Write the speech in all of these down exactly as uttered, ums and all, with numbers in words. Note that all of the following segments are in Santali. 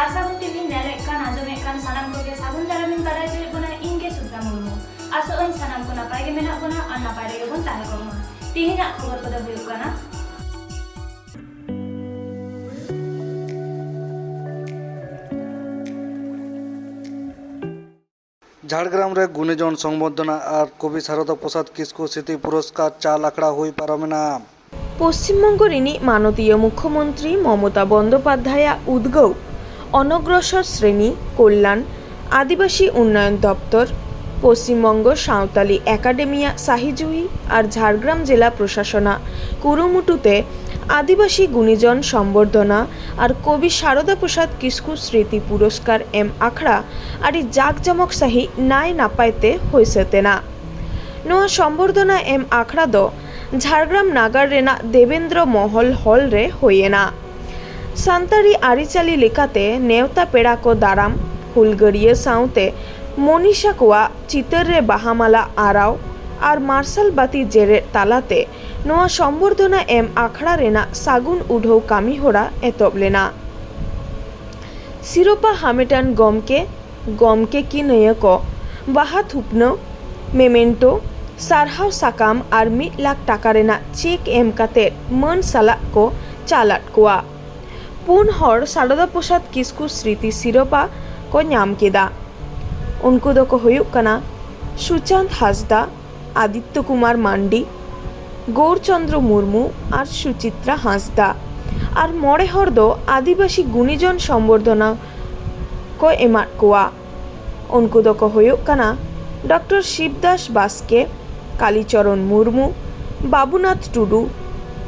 ᱟᱥᱟ ᱠᱚᱨᱤ ᱛᱮᱦᱮᱧ ᱧᱮᱞᱮᱫ ᱠᱟᱱ, ᱟᱸᱡᱚᱢᱮᱫ ᱠᱟᱱ ᱥᱟᱱᱟᱢ ᱠᱚᱜᱮ ᱥᱟᱹᱜᱩᱱ ᱫᱟᱨᱟᱢᱤᱧ ᱵᱟᱲᱟᱭ ᱦᱚᱪᱚᱭᱮᱫ ᱵᱚᱱᱟ, ᱤᱧ ᱜᱮ ᱥᱩᱫᱷᱟ ᱢᱩᱨᱢᱩ᱾ ᱟᱥᱚᱜ ᱟᱹᱧ ᱥᱟᱱᱟᱢ ᱠᱚ ᱱᱟᱯᱟᱭ ᱜᱮ ᱢᱮᱱᱟᱜ ᱵᱚᱱᱟ ᱟᱨ ᱱᱟᱯᱟᱭ ᱨᱮᱜᱮ ᱵᱚᱱ ᱛᱟᱦᱮᱸ ᱠᱚᱜ ᱢᱟ᱾ ᱛᱮᱦᱮᱧᱟᱜ ᱠᱷᱚᱵᱚᱨ ᱠᱚᱫᱚ ᱦᱩᱭᱩᱜ ᱠᱟᱱᱟ, ᱡᱷᱟᱲᱜᱨᱟᱢ ᱨᱮ ᱜᱩᱱᱤᱡᱚᱱ ᱥᱚᱝᱵᱚᱨᱫᱷᱚᱱᱟ ᱟᱨ ᱠᱚᱵᱤ ᱥᱟᱨᱚᱫᱟ ᱯᱨᱚᱥᱟᱫᱽ ᱠᱤᱥᱠᱩ ᱥᱨᱤᱛᱤ ᱯᱩᱨᱚᱥᱠᱟᱨ ᱪᱟᱞ ᱟᱠᱷᱲᱟ ᱦᱩᱭ ᱯᱟᱨᱚᱢᱮᱱᱟ᱾ ᱯᱚᱥᱪᱤᱢᱵᱚᱝᱜᱚ ᱨᱤᱱᱤᱡ ᱢᱟᱱᱚᱛᱤᱭᱟᱹ ᱢᱩᱠᱷᱭᱚᱢᱚᱱᱛᱨᱤ ᱢᱚᱢᱚᱛᱟ ᱵᱚᱱᱫᱚᱯᱟᱫᱽᱫᱷᱟᱭᱟᱜ ᱩᱫᱽᱜᱟᱹᱣ ᱚᱱᱚᱜᱨᱚᱥᱚᱨ ᱥᱨᱮᱱᱤ ᱠᱚᱞᱞᱟᱱ ᱟᱹᱫᱤᱵᱟᱹᱥᱤ ᱩᱱᱱᱚᱭᱚᱱ ᱫᱚᱯᱛᱚᱨ, ᱯᱚᱥᱪᱤᱢᱵᱚᱝᱜᱚ ᱥᱟᱶᱛᱟᱞᱤ ᱮᱠᱟᱰᱮᱢᱤᱭᱟᱜ ᱥᱟᱦᱤᱡᱩᱦᱤ ᱟᱨ ᱡᱷᱟᱲᱜᱨᱟᱢ ᱡᱮᱞᱟ ᱯᱨᱚᱥᱟᱥᱚᱱᱟᱜ ᱠᱩᱨᱩᱢᱩᱴᱩ ᱛᱮ ᱟᱹᱫᱤᱵᱟᱹᱥᱤ ᱜᱩᱱᱤᱡᱚᱱ ᱥᱚᱢᱵᱚᱨᱫᱷᱚᱱᱟ ᱟᱨ ᱠᱚᱵᱤ ᱥᱟᱨᱚᱫᱟ ᱯᱨᱚᱥᱟᱫᱽ ᱠᱤᱥᱠᱩ ᱥᱨᱤᱛᱤ ᱯᱩᱨᱚᱥᱠᱟᱨ ᱮᱢ ᱟᱠᱷᱲᱟ ᱟᱹᱰᱤ ᱡᱟᱠ ᱡᱚᱢᱚᱠ ᱥᱟᱹᱦᱤᱡ ᱱᱟᱭ ᱱᱟᱯᱟᱭ ᱛᱮ ᱦᱩᱭ ᱥᱟᱹᱛ ᱮᱱᱟ᱾ ᱱᱚᱣᱟ ᱥᱚᱢᱵᱚᱨᱫᱷᱚᱱᱟ ᱮᱢ ᱟᱠᱷᱲᱟ ᱫᱚ ᱡᱷᱟᱲᱜᱨᱟᱢ ᱱᱟᱜᱟᱨ ᱨᱮᱱᱟᱜ ᱫᱮᱵᱮᱱᱫᱨᱚ ᱢᱚᱦᱚᱞ ᱦᱚᱞ ᱨᱮ ᱦᱩᱭ ᱮᱱᱟ᱾ ᱥᱟᱱᱛᱟᱲᱤ ᱟᱹᱨᱤᱪᱟᱹᱞᱤ ᱞᱮᱠᱟᱛᱮ ᱱᱮᱣᱛᱟ ᱯᱮᱲᱟ ᱠᱚ ᱫᱟᱨᱟᱢ, ᱦᱩᱞᱜᱟᱹᱨᱤᱭᱟᱹ ᱥᱟᱶᱛᱮ ᱢᱚᱱᱤᱥᱟ ᱠᱚᱣᱟᱜ ᱪᱤᱛᱟᱹᱨ ᱨᱮ ᱵᱟᱦᱟ ᱢᱟᱞᱟ ᱟᱨᱟᱣ ᱟᱨ ᱢᱟᱨᱥᱟᱞ ᱵᱟᱹᱛᱤ ᱡᱮᱨᱮᱫ ᱛᱟᱞᱟᱛᱮ ᱱᱚᱣᱟ ᱥᱚᱢᱵᱚᱨᱫᱷᱚᱱᱟ ᱮᱢ ᱟᱠᱷᱲᱟ ᱨᱮᱱᱟᱜ ᱥᱟᱹᱜᱩᱱ ᱩᱰᱷᱟᱹᱣ ᱠᱟᱹᱢᱤ ᱦᱚᱨᱟ ᱮᱛᱚᱦᱚᱵ ᱞᱮᱱᱟ᱾ ᱥᱤᱨᱳᱯᱟ ᱦᱟᱢᱮᱴᱟᱱ ᱜᱚᱢᱠᱮ, ᱜᱚᱢᱠᱮ ᱠᱤᱱᱟᱹᱭᱟᱹ ᱠᱚ ᱵᱟᱦᱟ ᱛᱷᱩᱯᱱᱟᱹ, ᱢᱮᱢᱮᱱᱴᱳ, ᱥᱟᱨᱦᱟᱣ ᱥᱟᱠᱟᱢ ᱟᱨ ᱢᱤᱫ ᱞᱟᱠᱷ ᱴᱟᱠᱟ ᱨᱮᱱᱟᱜ ᱪᱮᱠ ᱮᱢ ᱠᱟᱛᱮ ᱢᱟᱹᱱ ᱥᱟᱞᱟᱜ ᱠᱚ ᱪᱟᱞ ᱟᱫ ᱠᱚᱣᱟ᱾ ᱯᱩᱱ ᱦᱚᱲ ᱥᱟᱨᱚᱫᱟ ᱯᱨᱚᱥᱟᱫᱽ ᱠᱤᱥᱠᱩ ᱥᱨᱤᱛᱤ ᱥᱤᱨᱳᱯᱟ ᱠᱚ ᱧᱟᱢ ᱠᱮᱫᱟ᱾ ᱩᱱᱠᱩ ᱫᱚᱠᱚ ᱦᱩᱭᱩᱜ ᱠᱟᱱᱟ ᱥᱩᱪᱟᱸᱫ ᱦᱟᱸᱥᱫᱟ, ᱟᱫᱤᱛᱛᱚ ᱠᱩᱢᱟᱨ ᱢᱟᱱᱰᱤ, ᱜᱳᱨᱪᱚᱸᱫᱽᱨᱚ ᱢᱩᱨᱢᱩ ᱟᱨ ᱥᱩᱪᱤᱛᱨᱟ ᱦᱟᱸᱥᱫᱟ᱾ ᱟᱨ ᱢᱚᱬᱮ ᱦᱚᱲ ᱫᱚ ᱟᱹᱫᱤᱵᱟᱹᱥᱤ ᱜᱩᱱᱤᱡᱚᱱ ᱥᱚᱢᱵᱚᱨᱫᱷᱚᱱᱟ ᱠᱚ ᱮᱢᱟᱫ ᱠᱚᱣᱟ᱾ ᱩᱱᱠᱩ ᱫᱚᱠᱚ ᱦᱩᱭᱩᱜ ᱠᱟᱱᱟ ᱰᱚᱠᱴᱚᱨ ᱥᱤᱵᱫᱟᱥ ᱵᱟᱥᱠᱮ, ᱠᱟᱞᱤᱪᱚᱨᱚᱱ ᱢᱩᱨᱢᱩ, ᱵᱟᱵᱩᱱᱟᱛᱷ ᱴᱩᱰᱩ,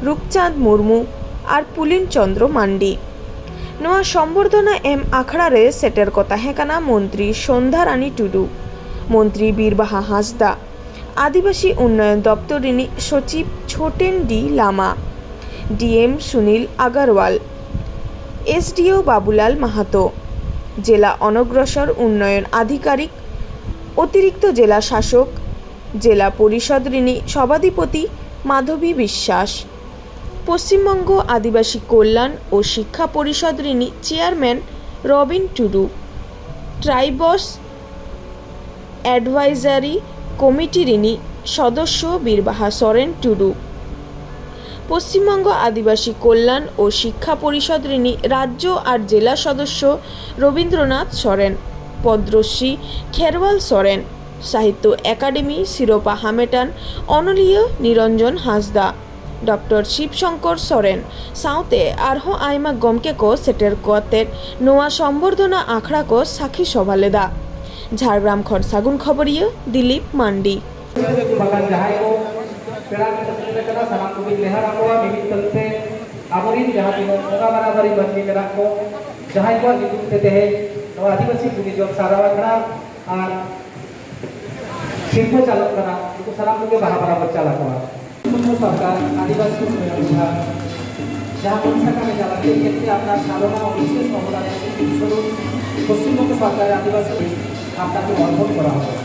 ᱨᱩᱯᱪᱟᱸᱫᱽ ᱢᱩᱨᱢᱩ ᱟᱨ ᱯᱩᱞᱤᱱ ᱪᱚᱸᱫᱽᱨᱚ ᱢᱟᱱᱰᱤ᱾ ᱱᱚᱣᱟ ᱥᱚᱢᱵᱚᱨᱫᱷᱚᱱᱟ ᱮᱢ ᱟᱠᱷᱲᱟ ᱨᱮ ᱥᱮᱴᱮᱨ ᱠᱚ ᱛᱟᱦᱮᱸ ᱠᱟᱱᱟ ᱢᱚᱱᱛᱨᱤ ᱥᱚᱱᱫᱷᱟ ᱨᱟᱱᱤ ᱴᱩᱰᱩ, ᱢᱚᱱᱛᱨᱤ ᱵᱤᱨᱵᱟᱦᱟ ᱦᱟᱸᱥᱫᱟ, ᱟᱹᱫᱤᱵᱟᱹᱥᱤ ᱩᱱᱱᱚᱭᱚᱱ ᱫᱚᱯᱛᱚᱨ ᱨᱤᱱᱤᱡ ᱥᱚᱪᱤᱵᱽ ᱪᱷᱳᱴᱮᱱ ᱰᱤ ᱞᱟᱢᱟ, ᱰᱤ ᱮᱢ ᱥᱩᱱᱤᱞ ᱟᱜᱟᱨᱣᱟᱞ, ᱮᱥ ᱰᱤ ᱳ ᱵᱟᱵᱩᱞᱟᱞ ᱢᱟᱦᱟᱛᱚ, ᱡᱮᱞᱟ ᱚᱱᱚᱜᱨᱚᱥᱚᱨ ᱩᱱᱱᱚᱭᱚᱱ ᱟᱫᱷᱤᱠᱟᱨᱤᱠ, ᱚᱛᱤᱨᱤᱠᱛᱚ ᱡᱮᱞᱟ ᱥᱟᱥᱚᱠ, ᱡᱮᱞᱟ ᱯᱚᱨᱤᱥᱚᱫᱽ ᱨᱤᱱᱤᱡ ᱥᱚᱵᱷᱟᱫᱷᱤᱯᱚᱛᱤ ᱢᱟᱫᱷᱚᱵᱤ ᱵᱤᱥᱥᱟᱥ, ᱯᱚᱥᱪᱤᱢᱵᱚᱝᱜᱚ ᱟᱹᱫᱤᱵᱟᱹᱥᱤ ᱠᱚᱞᱭᱟᱱ ᱳ ᱥᱤᱠᱠᱷᱟ ᱯᱚᱨᱤᱥᱚᱫᱽ ᱨᱤᱱᱤᱡ ᱪᱮᱭᱟᱨᱢᱮᱱ ᱨᱚᱵᱤᱱ ᱴᱩᱰᱩ, ᱴᱨᱟᱭᱵᱚᱥ ᱮᱰᱵᱷᱟᱭᱡᱟᱨᱤ ᱠᱚᱢᱤᱴᱤ ᱨᱤᱱᱤᱡ ᱥᱚᱫᱚᱥᱥᱚ ᱵᱤᱨᱵᱟᱦᱟ ᱥᱚᱨᱮᱱ ᱴᱩᱰᱩ, ᱯᱚᱥᱪᱤᱢᱵᱚᱝᱜᱚ ᱟᱹᱫᱤᱵᱟᱹᱥᱤ ᱠᱚᱞᱭᱟᱱ ᱳ ᱥᱤᱠᱠᱷᱟ ᱯᱚᱨᱤᱥᱚᱫᱽ ᱨᱤᱱᱤᱡ ᱨᱟᱡᱽᱡᱚ ᱟᱨ ᱡᱮᱞᱟ ᱥᱚᱫᱚᱥᱥᱚ ᱨᱚᱵᱤᱱᱫᱨᱚᱱᱟᱛᱷ ᱥᱚᱨᱮᱱ, ᱯᱚᱫᱽᱨᱚᱥᱨᱤ ᱠᱷᱮᱨᱣᱟᱞ ᱥᱚᱨᱮᱱ, ᱥᱟᱦᱤᱛᱛᱚ ᱮᱠᱟᱰᱮᱢᱤ ᱥᱤᱨᱳᱯᱟ ᱦᱟᱢᱮᱴᱟᱱ ᱚᱱᱚᱞᱤᱭᱟᱹ ᱱᱤᱨᱚᱧᱡᱚᱱ ᱦᱟᱸᱥᱫᱟ, ᱰᱚᱠᱴᱚᱨ ᱥᱤᱵ ᱥᱚᱝᱠᱚᱨ ᱥᱚᱨᱮᱱ ᱥᱟᱶᱛᱮ ᱟᱨᱦᱚᱸ ᱟᱭᱢᱟ ᱜᱚᱢᱠᱮ ᱠᱚ ᱥᱮᱴᱮᱨ ᱠᱚ ᱟᱛᱮᱫ ᱱᱚᱣᱟ ᱥᱚᱢᱵᱚᱨᱫᱷᱚᱱᱟ ᱟᱠᱷᱲᱟ ᱠᱚ ᱥᱟᱹᱠᱷᱤ ᱥᱚᱵᱷᱟ ᱞᱮᱫᱟ᱾ ᱡᱷᱟᱲᱜᱨᱟᱢ ᱠᱷᱚᱱ ᱥᱟᱹᱜᱩᱱ ᱠᱷᱚᱵᱚᱨᱤᱭᱟᱹ ᱫᱤᱞᱤᱯ ᱢᱟᱱᱰᱤ᱾ ᱵᱟᱝᱠᱷᱟᱱ ᱡᱟᱦᱟᱸᱭ ᱠᱚ ᱯᱮᱲᱟ ᱠᱚ ᱥᱮᱴᱮᱨ ᱟᱠᱟᱱᱟ, ᱥᱟᱱᱟᱢ ᱠᱚᱜᱮᱧ ᱱᱮᱦᱚᱨ ᱟᱠᱚᱣᱟ, ᱢᱤᱢᱤᱫ ᱛᱟᱹᱨᱤ ᱛᱮ ᱟᱵᱚᱨᱮᱱ ᱡᱟᱦᱟᱸ ᱛᱤᱱᱟᱹᱜ ᱵᱚᱸᱜᱟ ᱵᱟᱨᱟᱵᱟᱨᱤ ᱢᱟᱹᱱᱢᱤ ᱢᱮᱱᱟᱜ ᱠᱚ, ᱡᱟᱦᱟᱸᱭ ᱠᱚᱣᱟᱜ ᱧᱩᱛᱩᱢ ᱛᱮ ᱛᱮᱦᱮᱧ ᱱᱚᱣᱟ ᱟᱹᱫᱤᱵᱟᱹᱥᱤ ᱯᱩᱸᱡᱤ ᱡᱚᱢ ᱥᱟᱨᱟᱣ ᱟᱠᱷᱲᱟ ᱟᱨ ᱥᱤᱨᱯᱟᱹ ᱪᱟᱞᱟᱜ ᱠᱟᱱᱟ, ᱩᱱᱠᱩ ᱥᱟᱱᱟᱢ ᱠᱚᱜᱮ ᱵᱟᱦᱟ ᱵᱟᱨᱟ ᱵᱚᱱ ᱪᱟᱞ ᱟᱠᱚᱣᱟ᱾ ᱯᱚᱥᱪᱤᱢᱵᱚᱝᱜᱚ ᱥᱚᱨᱠᱟᱨ ᱟᱹᱫᱤᱵᱟᱹᱥᱤ ᱩᱱᱱᱚᱭᱚᱱ ᱵᱤᱵᱷᱟᱜᱽ ᱡᱟᱦᱟᱸ ᱠᱚ ᱥᱟᱠᱟᱢ ᱮ ᱪᱟᱞᱟᱜ ᱛᱮ ᱧᱮᱞ ᱛᱮ ᱟᱯᱱᱟᱨ ᱥᱟᱨᱚᱱᱟ ᱚᱵᱷᱤᱥᱮᱥ ᱚᱵᱚᱫᱟᱱ ᱮᱢ ᱥᱚᱨᱩᱯ ᱯᱚᱥᱪᱤᱢᱵᱚᱝᱜᱚ ᱥᱚᱨᱠᱟᱨ ᱟᱹᱫᱤᱵᱟᱹᱥᱤ ᱟᱯᱱᱟᱨ ᱠᱚ ᱚᱨᱯᱚᱱ ᱠᱚᱨᱟᱣ ᱠᱟᱫᱟ᱾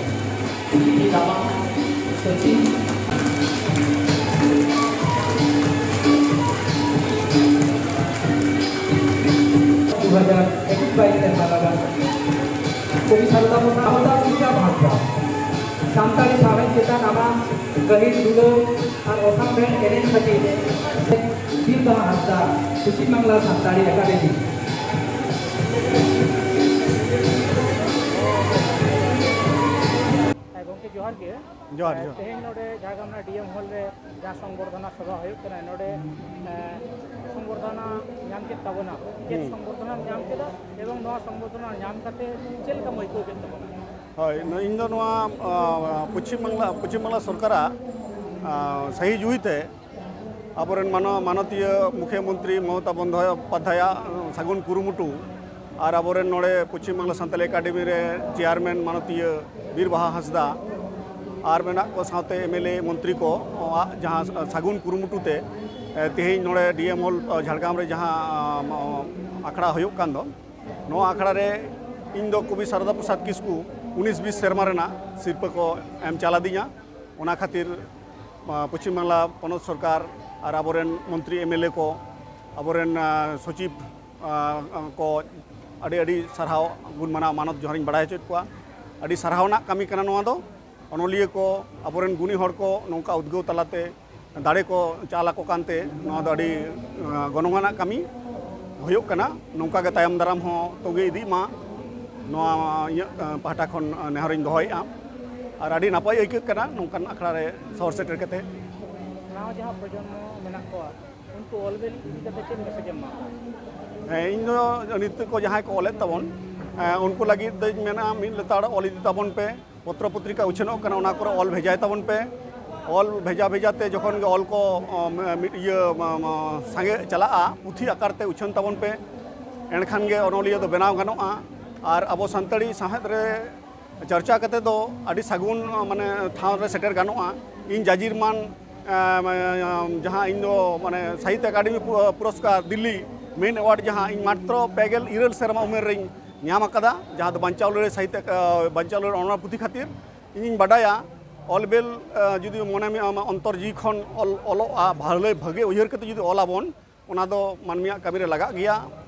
ᱥᱤᱵᱤ ᱨᱟᱢᱟ ᱥᱚᱪᱤᱵᱽ ᱫᱩ ᱦᱟᱡᱟᱨ ᱮᱠᱩᱥ ᱵᱟᱭᱤᱥ ᱥᱮᱨᱢᱟ ᱞᱟᱜᱟᱱ ᱠᱚᱵᱤ ᱥᱟᱨᱚᱫᱟ ᱯᱨᱚᱥᱟᱫᱽ ᱥᱤᱠᱟ ᱵᱷᱟᱥᱟ ᱥᱟᱱᱛᱟᱲᱤ ᱥᱟᱶᱦᱮᱫ ᱪᱮᱛᱟᱱ ᱟᱢᱟᱜ ᱜᱟᱹᱦᱤᱨ ᱫᱩᱞᱟᱹᱲ ᱟᱨ ᱚᱥᱟᱢᱵᱷᱮᱲ ᱮᱱᱮᱢ ᱠᱷᱟᱹᱛᱤᱨ ᱵᱤᱨ ᱵᱟᱦᱟ ᱦᱟᱸᱥᱫᱟ ᱯᱚᱪᱷᱤᱢ ᱵᱟᱝᱞᱟ ᱥᱟᱱᱛᱟᱲᱤ ᱮᱠᱟᱰᱮᱢᱤ᱾ ᱦᱮᱸ, ᱜᱚᱢᱠᱮ, ᱡᱚᱦᱟᱨ ᱜᱮ᱾ ᱡᱚᱦᱟᱨ, ᱮ, ᱡᱚᱦᱟᱨ᱾ ᱛᱮᱦᱮᱧ ᱱᱚᱰᱮ ᱡᱷᱟᱲᱜᱨᱟᱢ ᱨᱮᱱᱟᱜ ᱰᱤ ᱮᱢ ᱦᱚᱞ ᱨᱮ ᱡᱟᱦᱟᱸ ᱥᱚᱝᱵᱚᱨᱫᱷᱚᱱᱟ ᱥᱚᱵᱷᱟ ᱦᱩᱭᱩᱜ ᱠᱟᱱᱟ, ᱱᱚᱰᱮ, ᱮ, ᱥᱚᱝᱵᱚᱨᱫᱷᱚᱱᱟ ᱧᱟᱢ ᱠᱮᱫ ᱛᱟᱵᱚᱱᱟ᱾ ᱪᱮᱫ ᱦᱩᱸ᱾ ᱥᱚᱝᱵᱚᱨᱫᱷᱚᱱᱟᱢ ᱧᱟᱢ ᱠᱮᱫᱟ ᱮᱵᱚᱝ ᱱᱚᱣᱟ ᱥᱚᱝᱵᱚᱨᱫᱷᱚᱱᱟ ᱧᱟᱢ ᱠᱟᱛᱮ ᱪᱮᱫ ᱞᱮᱠᱟᱢ ᱟᱹᱭᱠᱟᱹᱣ ᱠᱮᱫ ᱛᱟᱵᱚᱱᱟ? ᱦᱳᱭ, ᱱᱚ-, ᱤᱧ ᱫᱚ ᱱᱚᱣᱟ, ᱟ, ᱯᱚᱪᱷᱤᱢ ᱵᱟᱝᱞᱟ, ᱯᱚᱪᱷᱤᱢ ᱵᱟᱝᱞᱟ ᱥᱚᱨᱠᱟᱨᱟᱜ, ᱟ, ᱥᱟᱹᱦᱤ ᱡᱩᱦᱤ ᱛᱮ ᱟᱵᱚᱨᱮᱱ ᱢᱟᱱᱚ-, ᱢᱟᱱᱚᱛᱤᱭᱟᱹ ᱢᱩᱠᱷᱭᱚᱢᱚᱱᱛᱨᱤ ᱢᱚᱢᱚᱛᱟ ᱵᱚᱱᱫᱳᱯᱟᱫᱽᱫᱷᱟᱭᱟᱜ ᱥᱟᱹᱜᱩᱱ ᱠᱩᱨᱩᱢᱩᱴᱩ ᱟᱨ ᱟᱵᱚᱨᱮᱱ ᱱᱚᱰᱮ ᱯᱚᱪᱷᱤᱢ ᱵᱟᱝᱞᱟ ᱥᱟᱱᱛᱟᱞᱤ ᱮᱠᱟᱰᱮᱢᱤ ᱨᱮ ᱪᱮᱭᱟᱨᱢᱮᱱ ᱢᱟᱱᱚᱛᱤᱭᱟᱹ ᱵᱤᱨ ᱵᱟᱦᱟ ᱦᱟᱸᱥᱫᱟ ᱟᱨ ᱢᱮᱱᱟᱜ ᱠᱚ ᱥᱟᱶᱛᱮ ᱮᱢ ᱮᱞ ᱮ ᱢᱚᱱᱛᱨᱤ ᱠᱚ ᱟᱜ ᱡᱟᱦᱟᱸ ᱥᱟᱹᱜᱩᱱ ᱠᱩᱨᱩᱢᱩᱴᱩ ᱛᱮ, ᱮ, ᱛᱮᱦᱮᱧ ᱱᱚᱰᱮ ᱰᱤ ᱮᱢ ᱦᱚᱞ, ᱮ, ᱡᱷᱟᱲᱜᱨᱟᱢ ᱨᱮ ᱡᱟᱦᱟᱸ, ᱟᱢ, ᱟᱠᱷᱲᱟ ᱦᱩᱭᱩᱜ ᱠᱟᱱ ᱫᱚ, ᱱᱚᱣᱟ ᱟᱠᱷᱲᱟ ᱨᱮ ᱤᱧ ᱫᱚ ᱠᱚᱵᱤ ᱥᱟᱨᱚᱫᱟ ᱯᱨᱚᱥᱟᱫᱽ ᱠᱤᱥᱠᱩ ᱩᱱᱤᱥ ᱵᱤᱥ ᱥᱮᱨᱢᱟ ᱨᱮᱱᱟᱜ ᱥᱤᱨᱯᱟᱹ ᱠᱚ ᱮᱢ ᱪᱟᱞᱟᱫᱤᱧᱟ᱾ ᱚᱱᱟ ᱠᱷᱟᱹᱛᱤᱨ, ᱟ, ᱯᱚᱪᱷᱤᱢ ᱵᱟᱝᱞᱟ ᱯᱚᱱᱚᱛ ᱥᱚᱨᱠᱟᱨ ᱟᱨ ᱟᱵᱚᱨᱮᱱ ᱢᱚᱱᱛᱨᱤ ᱮᱢ ᱮᱞ ᱮ ᱠᱚ, ᱟᱵᱚᱨᱮᱱ, ᱟ, ᱥᱚᱪᱤᱵᱽ, ᱟ, ᱠᱚ, ᱟᱹᱰᱤ ᱟᱹᱰᱤ ᱥᱟᱨᱦᱟᱣ, ᱜᱩᱱ ᱢᱟᱱᱟᱣ ᱢᱟᱱᱚᱛ ᱡᱚᱦᱟᱨᱤᱧ ᱵᱟᱲᱟᱭ ᱦᱚᱪᱚᱭᱮᱫ ᱠᱚᱣᱟ᱾ ᱟᱹᱰᱤ ᱥᱟᱨᱦᱟᱣ ᱨᱮᱱᱟᱜ ᱠᱟᱹᱢᱤ ᱠᱟᱱᱟ ᱱᱚᱣᱟ ᱫᱚ᱾ ᱚᱱᱚᱞᱤᱭᱟᱹ ᱠᱚ, ᱟᱵᱚᱨᱮᱱ ᱜᱩᱱᱤ ᱦᱚᱲ ᱠᱚ ᱱᱚᱝᱠᱟ ᱩᱫᱽᱜᱟᱹᱣ ᱛᱟᱞᱟᱛᱮ ᱫᱟᱲᱮ ᱠᱚ ᱪᱟᱞ ᱟᱠᱚ ᱠᱟᱱᱛᱮ ᱱᱚᱣᱟ ᱫᱚ ᱟᱹᱰᱤ, ᱟᱸ, ᱜᱚᱱᱚᱝ ᱟᱱᱟᱜ ᱠᱟᱹᱢᱤ ᱦᱩᱭᱩᱜ ᱠᱟᱱᱟ᱾ ᱱᱚᱝᱠᱟ ᱜᱮ ᱛᱟᱭᱚᱢ ᱫᱟᱨᱟᱢ ᱦᱚᱸ ᱛᱚᱸᱜᱮ ᱤᱫᱤᱜ ᱢᱟ, ᱱᱚᱣᱟ ᱤᱧᱟᱹᱜ, ᱟᱸ, ᱯᱟᱦᱴᱟ ᱠᱷᱚᱱ, ᱟᱸ, ᱱᱮᱦᱚᱨᱤᱧ ᱫᱚᱦᱚᱭᱮᱫᱼᱟ᱾ ᱟᱨ ᱟᱹᱰᱤ ᱱᱟᱯᱟᱭ ᱟᱹᱭᱠᱟᱹᱜ ᱠᱟᱱᱟ ᱱᱚᱝᱠᱟᱱ ᱟᱠᱷᱲᱟ ᱨᱮ ᱥᱚᱦᱚᱨ ᱥᱮᱴᱮᱨ ᱠᱟᱛᱮ᱾ ᱱᱟᱣᱟ ᱡᱟᱦᱟᱸ ᱯᱨᱚᱡᱚᱱᱢᱚ ᱢᱮᱱᱟᱜ ᱠᱚᱣᱟ, ᱩᱱᱠᱩ ᱚᱞ ᱵᱤᱞ ᱤᱫᱤ ᱠᱟᱛᱮ ᱪᱮᱫ message ᱮᱢ ᱮᱢᱟ ᱠᱚᱣᱟ? ᱦᱮᱸ, ᱤᱧ ᱫᱚ ᱱᱤᱛᱚᱜ ᱠᱚ ᱡᱟᱦᱟᱸᱭ ᱠᱚ ᱚᱞᱮᱫ ᱛᱟᱵᱚᱱ, ᱮᱸ, ᱩᱱᱠᱩ ᱞᱟᱹᱜᱤᱫ ᱫᱚᱧ ᱢᱮᱱᱟ, ᱢᱤᱫ ᱞᱮᱛᱟᱲ ᱚᱞ ᱤᱫᱤ ᱛᱟᱵᱚᱱ ᱯᱮ᱾ ᱯᱚᱛᱨᱚ ᱯᱚᱛᱨᱤᱠᱟ ᱩᱪᱷᱟᱹᱱᱚᱜ ᱠᱟᱱᱟ, ᱚᱱᱟ ᱠᱚᱨᱮ ᱚᱞ ᱵᱷᱮᱡᱟᱭ ᱛᱟᱵᱚᱱ ᱯᱮ᱾ ᱚᱞ ᱵᱷᱮᱡᱟ ᱵᱷᱮᱡᱟ ᱛᱮ ᱡᱚᱠᱷᱚᱱ ᱜᱮ ᱚᱞ ᱠᱚ, ᱚ, ᱢᱤ-, ᱢᱤᱫ ᱤᱭᱟᱹ, ᱢᱟ-, ᱢᱟ-, ᱥᱟᱸᱜᱮ ᱪᱟᱞᱟᱜᱼᱟ, ᱯᱩᱛᱷᱤ ᱟᱠᱟᱨ ᱛᱮ ᱩᱪᱷᱟᱹᱱ ᱛᱟᱵᱚᱱ ᱯᱮ᱾ ᱮᱱᱠᱷᱟᱱ ᱜᱮ ᱚᱱᱚᱞᱤᱭᱟᱹ ᱫᱚ ᱵᱮᱱᱟᱣ ᱜᱟᱱᱚᱜᱼᱟ᱾ ᱟᱨ ᱟᱵᱚ ᱥᱟᱱᱛᱟᱲᱤ ᱥᱟᱶᱦᱮᱫ ᱨᱮ ᱪᱟᱨᱪᱟ ᱠᱟᱛᱮ ᱫᱚ ᱟᱹᱰᱤ ᱥᱟᱹᱜᱩᱱ, ᱢᱟᱱᱮ, ᱴᱷᱟᱶ ᱨᱮ ᱥᱮᱴᱮᱨ ᱜᱟᱱᱚᱜᱼᱟ᱾ ᱤᱧ ᱡᱟᱹᱡᱤᱨ ᱢᱟᱱ, ᱮ, ᱢᱟᱱᱮ, ᱡᱟᱦᱟᱸ ᱤᱧ ᱫᱚ, ᱢᱟᱱᱮ, ᱥᱟᱦᱤᱛᱛᱚ ᱮᱠᱟᱰᱮᱢᱤ ᱯᱩ-, ᱯᱩᱨᱚᱥᱠᱟᱨ ᱫᱤᱞᱞᱤ ᱢᱮᱱ ᱮᱣᱟᱨᱰ, ᱡᱟᱦᱟᱸ ᱤᱧ ᱢᱟᱛᱨᱚ ᱯᱮ ᱜᱮᱞ ᱤᱨᱟᱹᱞ ᱥᱮᱨᱢᱟ ᱩᱢᱮᱨ ᱨᱮᱧ ᱧᱟᱢ ᱟᱠᱟᱫᱟ, ᱡᱟᱦᱟᱸ ᱫᱚ ᱵᱟᱧᱪᱟᱣ ᱞᱟᱹᱲᱦᱟᱹᱭ ᱥᱟᱦᱤᱛᱛᱚ, ᱮ, ᱵᱟᱧᱪᱟᱣ ᱞᱟᱹᱲᱦᱟᱹᱭ ᱚᱱᱚᱞ ᱯᱩᱛᱷᱤ ᱠᱷᱟᱹᱛᱤᱨ᱾ ᱤᱧᱤᱧ ᱵᱟᱰᱟᱭᱟ, ᱚᱞ ᱵᱮᱞ, ᱮ, ᱡᱩᱫᱤ ᱢᱚᱱᱮ ᱢᱮ ᱟᱢᱟᱜ ᱚᱱᱛᱚᱨ ᱡᱤᱣᱤ ᱠᱷᱚᱱ ᱚᱞ, ᱚᱞᱚᱜᱼᱟ, ᱵᱷᱟᱞᱮ ᱵᱷᱟᱜᱮ ᱩᱭᱦᱟᱹᱨ ᱠᱟᱛᱮ ᱡᱩᱫᱤ ᱚᱞ ᱟᱵᱚᱱ, ᱚᱱᱟ ᱫᱚ ᱢᱟᱹᱱᱢᱤᱭᱟᱜ ᱠᱟᱹᱢᱤ ᱨᱮ ᱞᱟᱜᱟᱜ ᱜᱮᱭᱟ᱾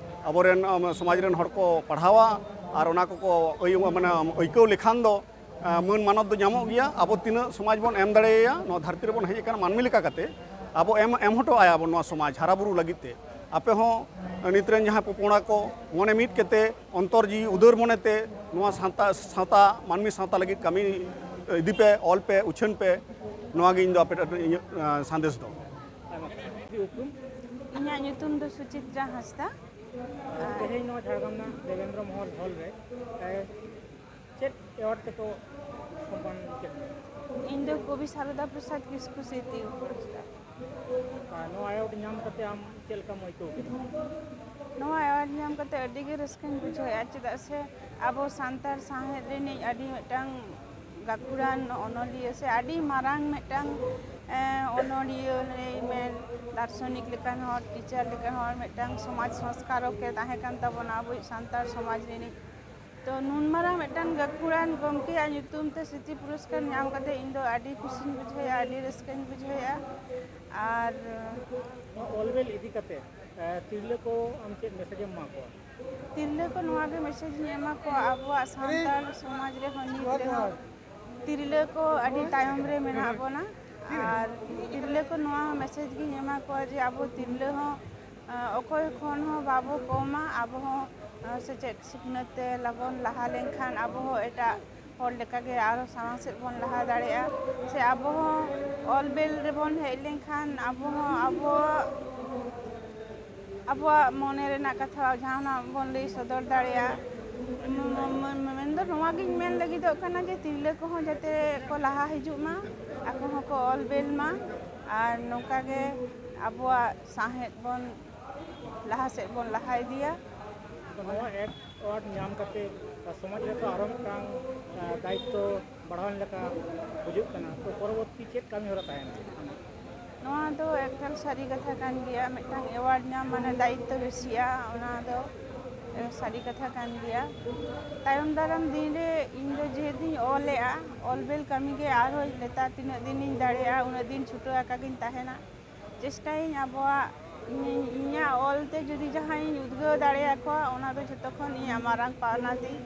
ᱟᱵᱚᱨᱮᱱ, ᱟᱢ, ᱥᱚᱢᱟᱡᱽ ᱨᱮᱱ ᱦᱚᱲ ᱠᱚ ᱯᱟᱲᱦᱟᱣᱟ ᱟᱨ ᱚᱱᱟ ᱠᱚᱠᱚ ᱟᱹᱭ-, ᱢᱟᱱᱮ, ᱟᱹᱭᱠᱟᱹᱣ ᱞᱮᱠᱷᱟᱱ ᱫᱚ, ᱟᱸ, ᱢᱟᱹᱱ ᱢᱟᱱᱚᱛ ᱫᱚ ᱧᱟᱢᱚᱜ ᱜᱮᱭᱟ᱾ ᱟᱵᱚ ᱛᱤᱱᱟᱹᱜ ᱥᱚᱢᱟᱡᱽ ᱵᱚᱱ ᱮᱢ ᱫᱟᱲᱮᱭᱟᱭᱟ, ᱱᱚᱣᱟ ᱫᱷᱟᱹᱨᱛᱤ ᱨᱮᱵᱚᱱ ᱦᱮᱡ ᱟᱠᱟᱱᱟ ᱢᱟᱹᱱᱢᱤ ᱞᱮᱠᱟ ᱠᱟᱛᱮ, ᱟᱵᱚ ᱮᱢ, ᱮᱢ ᱦᱚᱴᱚ ᱟᱭᱟ ᱵᱚᱱ ᱱᱚᱣᱟ ᱥᱚᱢᱟᱡᱽ ᱦᱟᱨᱟ ᱵᱩᱨᱩ ᱞᱟᱹᱜᱤᱫ ᱛᱮ᱾ ᱟᱯᱮ ᱦᱚᱸ ᱱᱤᱛ ᱨᱮᱱ ᱡᱟᱦᱟᱸᱭ ᱯᱚᱯᱚᱲᱟ ᱠᱚ ᱢᱚᱱᱮ ᱢᱤᱫ ᱠᱟᱛᱮ, ᱚᱱᱛᱚᱨ ᱡᱤᱣᱤ ᱩᱫᱟᱹᱨ ᱢᱚᱱᱮ ᱛᱮ ᱱᱚᱣᱟ ᱥᱟᱶᱛᱟ, ᱥᱟᱶᱛᱟ, ᱢᱟᱹᱱᱢᱤ ᱥᱟᱶᱛᱟ ᱞᱟᱹᱜᱤᱫ ᱠᱟᱹᱢᱤ ᱤᱫᱤ ᱯᱮ, ᱚᱞ ᱯᱮ, ᱩᱪᱷᱟᱹᱱ ᱯᱮ, ᱱᱚᱣᱟ ᱜᱮ ᱤᱧ ᱫᱚ ᱟᱯᱮ ᱴᱷᱮᱱ ᱤᱧᱟᱹᱜ, ᱟᱸ, ᱥᱟᱸᱫᱮᱥ ᱫᱚ᱾ ᱟᱭᱢᱟ ᱥᱟᱨᱦᱟᱣ᱾ ᱟᱹᱰᱤ ᱩᱯᱨᱩᱢ᱾ ᱤᱧᱟᱹᱜ ᱧᱩᱛᱩᱢ ᱫᱚ ᱥᱩᱪᱤᱛᱨᱟ ᱦᱟᱸᱥᱫᱟ᱾ ᱛᱮᱦᱮᱧ ᱱᱚᱣᱟ ᱡᱷᱟᱲᱜᱨᱟᱢ ᱨᱮᱱᱟᱜ ᱫᱮᱵᱮᱱᱫᱨᱚ ᱢᱚᱦᱚᱞ ᱦᱚᱞ ᱨᱮ, ᱮ, ᱪᱮᱫ ᱮᱣᱟᱨᱰ ᱛᱮᱠᱚ ᱥᱚᱱᱢᱟᱱ ᱠᱮᱫ ᱢᱮᱭᱟ? ᱤᱧ ᱫᱚ ᱠᱚᱵᱤ ᱥᱟᱨᱚᱫᱟ ᱯᱨᱚᱥᱟᱫᱽ ᱠᱤᱥᱠᱩ ᱥᱢᱨᱤᱛᱤ ᱯᱩᱨᱚᱥᱠᱟᱨ᱾ ᱟᱨ ᱱᱚᱣᱟ ᱮᱣᱟᱨᱰ ᱧᱟᱢ ᱠᱟᱛᱮ ᱟᱢ ᱪᱮᱫ ᱞᱮᱠᱟᱢ ᱟᱹᱭᱠᱟᱹᱣ ᱠᱮᱫᱟ? ᱱᱚᱣᱟ ᱮᱣᱟᱨᱰ ᱧᱟᱢ ᱠᱟᱛᱮ ᱟᱹᱰᱤ ᱜᱮ ᱨᱟᱹᱥᱠᱟᱹᱧ ᱵᱩᱡᱷᱟᱹᱣᱮᱫᱼᱟ, ᱪᱮᱫᱟᱜ ᱥᱮ ᱟᱵᱚ ᱥᱟᱱᱛᱟᱲ ᱥᱟᱶᱦᱮᱫ ᱨᱤᱱᱤᱡ ᱟᱹᱰᱤ ᱢᱤᱫᱴᱟᱝ ᱜᱟᱹᱠᱷᱩᱲᱟᱱ ᱚᱱᱚᱞᱤᱭᱟᱹ ᱥᱮ ᱟᱹᱰᱤ ᱢᱟᱨᱟᱝ ᱢᱤᱫᱴᱟᱝ, ᱮᱸ, ᱚᱱᱚᱞᱤᱭᱟᱹ ᱞᱟᱹᱭ ᱢᱮ, ᱫᱟᱨᱥᱚᱱᱤᱠ ᱞᱮᱠᱟᱱ ᱦᱚᱲ, ᱴᱤᱪᱟᱨ ᱞᱮᱠᱟᱱ ᱦᱚᱲ, ᱢᱤᱫᱴᱟᱝ ᱥᱚᱢᱟᱡᱽ ᱥᱚᱝᱥᱠᱟᱨᱚᱠ ᱮ ᱛᱟᱦᱮᱸ ᱠᱟᱱ ᱛᱟᱵᱚᱱᱟ ᱟᱵᱚᱭᱤᱡ ᱥᱟᱱᱛᱟᱲ ᱥᱚᱢᱟᱡᱽ ᱨᱤᱱᱤᱡ᱾ ᱛᱚ ᱱᱩᱱ ᱢᱟᱨᱟᱝ ᱢᱤᱫᱴᱟᱝ ᱜᱟᱹᱠᱷᱩᱲᱟᱱ ᱜᱚᱢᱠᱮᱭᱟᱜ ᱧᱩᱛᱩᱢ ᱛᱮ ᱥᱨᱤᱛᱤ ᱯᱩᱨᱚᱥᱠᱟᱨ ᱧᱟᱢ ᱠᱟᱛᱮ ᱤᱧ ᱫᱚ ᱟᱹᱰᱤ ᱠᱩᱥᱤᱧ ᱵᱩᱡᱷᱟᱹᱣᱮᱫᱼᱟ, ᱟᱹᱰᱤ ᱨᱟᱹᱥᱠᱟᱹᱧ ᱵᱩᱡᱷᱟᱹᱣᱮᱫᱼᱟ᱾ ᱟᱨ ᱱᱚᱣᱟ ᱚᱞ ᱵᱮᱞ ᱤᱫᱤ ᱠᱟᱛᱮ, ᱮ, ᱛᱤᱨᱞᱟᱹ ᱠᱚ ᱟᱢ ᱪᱮᱫ message ᱮᱢ ᱮᱢᱟ ᱠᱚᱣᱟ? ᱛᱤᱨᱞᱟᱹ ᱠᱚ ᱱᱚᱣᱟ ᱜᱮ ᱢᱮᱥᱮᱡᱽ ᱤᱧ ᱮᱢᱟ ᱠᱚᱣᱟ, ᱟᱵᱚᱣᱟᱜ ᱥᱟᱱᱛᱟᱲ ᱥᱚᱢᱟᱡᱽ ᱨᱮᱦᱚᱸ ᱱᱤᱛ ᱨᱮᱦᱚᱸ ᱛᱤᱨᱞᱟᱹ ᱠᱚ ᱟᱹᱰᱤ ᱛᱟᱭᱚᱢ ᱨᱮ ᱢᱮᱱᱟᱜ ᱵᱚᱱᱟ᱾ ᱟᱨ ᱛᱤᱨᱞᱟᱹ ᱠᱚ ᱱᱚᱣᱟ ᱢᱮᱥᱮᱡᱽ ᱜᱤᱧ ᱮᱢᱟ ᱠᱚᱣᱟ ᱡᱮ ᱟᱵᱚ ᱛᱤᱨᱞᱟᱹ ᱦᱚᱸ, ᱟᱸ, ᱚᱠᱚᱭ ᱠᱷᱚᱱ ᱦᱚᱸ ᱵᱟᱵᱚ ᱠᱚᱢᱟ, ᱟᱵᱚ ᱦᱚᱸ, ᱟᱸ, ᱥᱮᱪᱮᱫ ᱥᱤᱠᱷᱱᱟᱹᱛ ᱛᱮ ᱞᱟᱵᱚᱱ ᱞᱟᱦᱟ ᱞᱮᱱᱠᱷᱟᱱ ᱟᱵᱚ ᱦᱚᱸ ᱮᱴᱟᱜ ᱦᱚᱲ ᱞᱮᱠᱟᱜᱮ ᱟᱨᱚ ᱥᱟᱢᱟᱝ ᱥᱮᱫ ᱵᱚᱱ ᱞᱟᱦᱟ ᱫᱟᱲᱮᱭᱟᱜᱼᱟ᱾ ᱥᱮ ᱟᱵᱚ ᱦᱚᱸ ᱚᱞ ᱵᱮᱞ ᱨᱮᱵᱚᱱ ᱦᱮᱡ ᱞᱮᱱᱠᱷᱟᱱ ᱟᱵᱚ ᱦᱚᱸ ᱟᱵᱚᱣᱟᱜ, ᱟᱵᱚᱣᱟᱜ ᱢᱚᱱᱮ ᱨᱮᱱᱟᱜ ᱠᱟᱛᱷᱟ ᱡᱟᱦᱟᱱᱟᱜ ᱵᱚᱱ ᱞᱟᱹᱭ ᱥᱚᱫᱚᱨ ᱫᱟᱲᱮᱭᱟᱜᱼᱟ᱾ ᱢᱮᱱᱫᱚ ᱱᱚᱣᱟ ᱜᱤᱧ ᱢᱮᱱ ᱞᱟᱹᱜᱤᱫᱚᱜ ᱠᱟᱱᱟ ᱡᱮ ᱛᱤᱨᱞᱟᱹ ᱠᱚᱦᱚᱸ ᱡᱟᱛᱮ ᱠᱚ ᱞᱟᱦᱟ ᱦᱤᱡᱩᱜ ᱢᱟ, ᱟᱠᱚ ᱦᱚᱸᱠᱚ ᱚᱞ ᱵᱮᱞ ᱢᱟ, ᱟᱨ ᱱᱚᱝᱠᱟ ᱜᱮ ᱟᱵᱚᱣᱟᱜ ᱥᱟᱶᱦᱮᱫ ᱵᱚᱱ ᱞᱟᱦᱟ ᱥᱮᱫ ᱵᱚᱱ ᱞᱟᱦᱟ ᱤᱫᱤᱭᱟ᱾ ᱛᱚ ᱱᱚᱣᱟ ᱮᱠ ᱮᱣᱟᱨᱰ ᱧᱟᱢ ᱠᱟᱛᱮ ᱥᱚᱢᱟᱡᱽ ᱨᱮᱛᱚ ᱟᱨᱚ ᱢᱤᱫᱴᱟᱝ, ᱟ, ᱫᱟᱭᱤᱛᱛᱚ ᱵᱟᱲᱦᱟᱣ ᱞᱮᱠᱟ ᱵᱩᱡᱩᱜ ᱠᱟᱱᱟ᱾ ᱛᱚ ᱯᱚᱨᱚᱵᱚᱨᱛᱤ ᱪᱮᱫ ᱠᱟᱹᱢᱤ ᱦᱚᱨᱟ ᱛᱟᱦᱮᱱᱟ? ᱱᱚᱣᱟ ᱫᱚ ᱮᱠᱟᱞ ᱥᱟᱹᱨᱤ ᱠᱟᱛᱷᱟ ᱠᱟᱱ ᱜᱮᱭᱟ, ᱢᱤᱫᱴᱟᱝ ᱮᱣᱟᱨᱰ ᱧᱟᱢ ᱢᱟᱱᱮ ᱫᱟᱭᱤᱛᱛᱚ ᱵᱮᱥᱤᱜᱼᱟ, ᱚᱱᱟ ᱫᱚ, ᱮ, ᱥᱟᱹᱨᱤ ᱠᱟᱛᱷᱟ ᱠᱟᱱ ᱜᱮᱭᱟ᱾ ᱛᱟᱭᱚᱢ ᱫᱟᱨᱟᱢ ᱫᱤᱱ ᱨᱮ ᱤᱧ ᱫᱚ ᱡᱮᱦᱮᱛᱩᱧ ᱚᱞᱮᱜᱼᱟ, ᱚᱞ ᱵᱮᱞ ᱠᱟᱹᱢᱤ ᱜᱮ ᱟᱨᱦᱚᱸ ᱞᱮᱛᱟᱲ ᱛᱤᱱᱟᱹᱜ ᱫᱤᱱᱤᱧ ᱫᱟᱲᱮᱭᱟᱜᱼᱟ ᱩᱱᱟᱹᱜ ᱫᱤᱱ ᱪᱷᱩᱴᱟᱹᱣ ᱟᱠᱟ ᱜᱤᱧ ᱛᱟᱦᱮᱱᱟ᱾ ᱪᱮᱥᱴᱟᱭᱟᱹᱧ ᱟᱵᱚᱣᱟᱜ, ᱤᱧ, ᱤᱧᱟᱹᱜ ᱚᱞ ᱛᱮ ᱡᱩᱫᱤ ᱡᱟᱦᱟᱸᱭᱤᱧ ᱩᱫᱽᱜᱟᱹᱣ ᱫᱟᱲᱮᱭᱟᱠᱚᱣᱟ, ᱚᱱᱟ ᱫᱚ ᱡᱷᱚᱛᱚ ᱠᱷᱚᱱ ᱤᱧᱟᱹᱜ ᱢᱟᱨᱟᱝ ᱯᱟᱣᱱᱟ ᱛᱤᱧ᱾